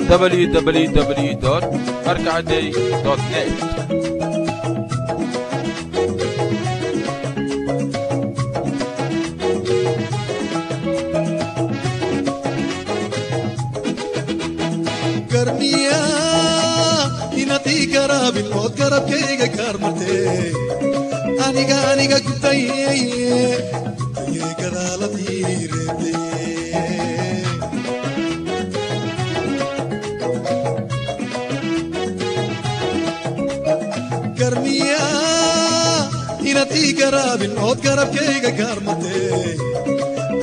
www.argacadey.net. Garmiya inaad ii garaabin ood garabkayga gaarmartee, aniga aniga gutaye gutaye gadaalad ii reebtee. Garmiya inaad ii garaabin ood garabkayga gaarmartee,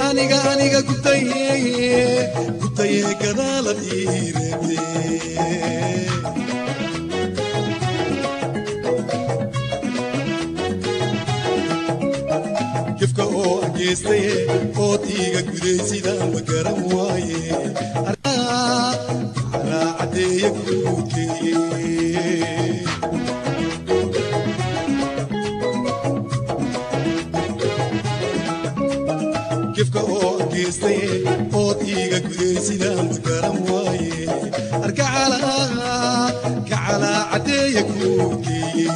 aniga aniga gutaye gutaye gadaalad ii reebtee. Gefka oo ageystaye ood iiga guday sidaan ma garan waaye, calaa caddeeye guudkeeye. Gefka oo ageystaye ood iiga guday sidaan ma garan waaye, arkacalaa kacalaa caddeeye guudkeeye.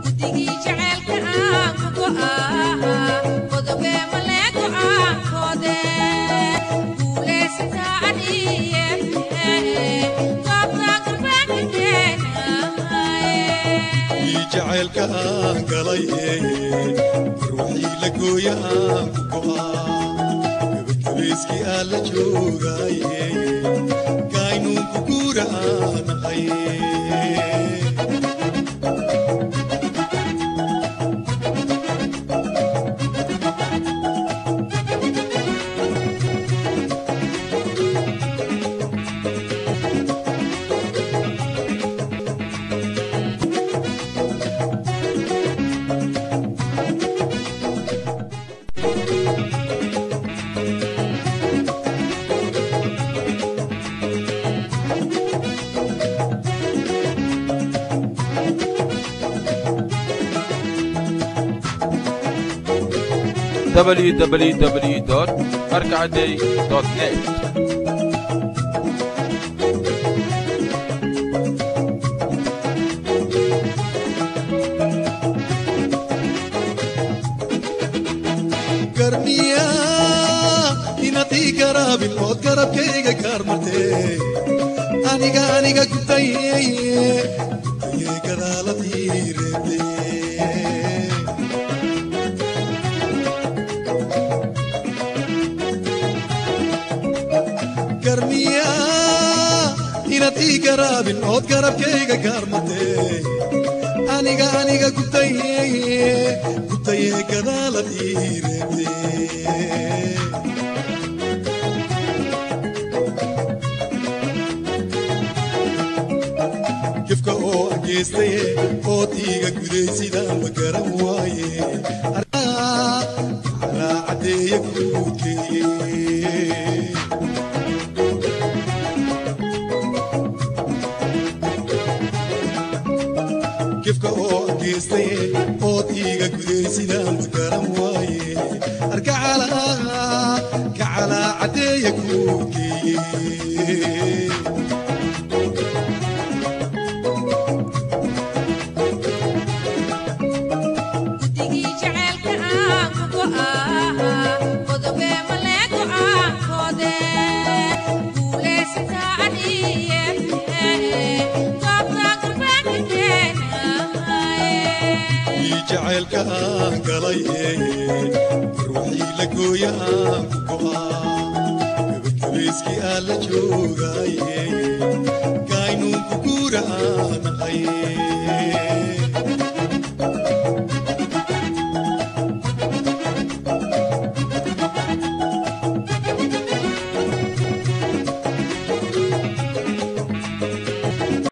Guddigii jaceylka aan ku go'aa godobee malee go'aankoode guulaysataa aniye goobta gurbaanka keenaye. Ii jacaylka aan galay, ruuxii la gooya aan ku go'aa, gabagabeyskii aan la joogaaye, kaynuunku guura aan ahay. www.argacadey.net. Garmiya inaad ii garaabin ood garabkayga gaarmartee, aniga aniga gutaye gutaye gadaalad ii reebtee. Garmiya inaad ii garaabin ood garabkayga gaarmartee, aniga aniga gutaye gutaye gadaalad ii reebtee. Gefka oo ageystaye ood iiga guday sidaan ma garan waaye, calaa caddeeye guudkeeye. Gefka oo ageystaye ood iiga guday sidaan ma garan waaye, arkacalaa kacalaa caddeeye guudkeeye. Guddigii jaceylka aan ku go'aa godobee malee go'aankoode guulaysataa aniye goobta gurbaanka keenaye. Ii jacaylka aan galay, ruuxii la gooya aan ku go'aa, gabagabeyskii aan la joogaaye, kaynuunku guura aan ahay.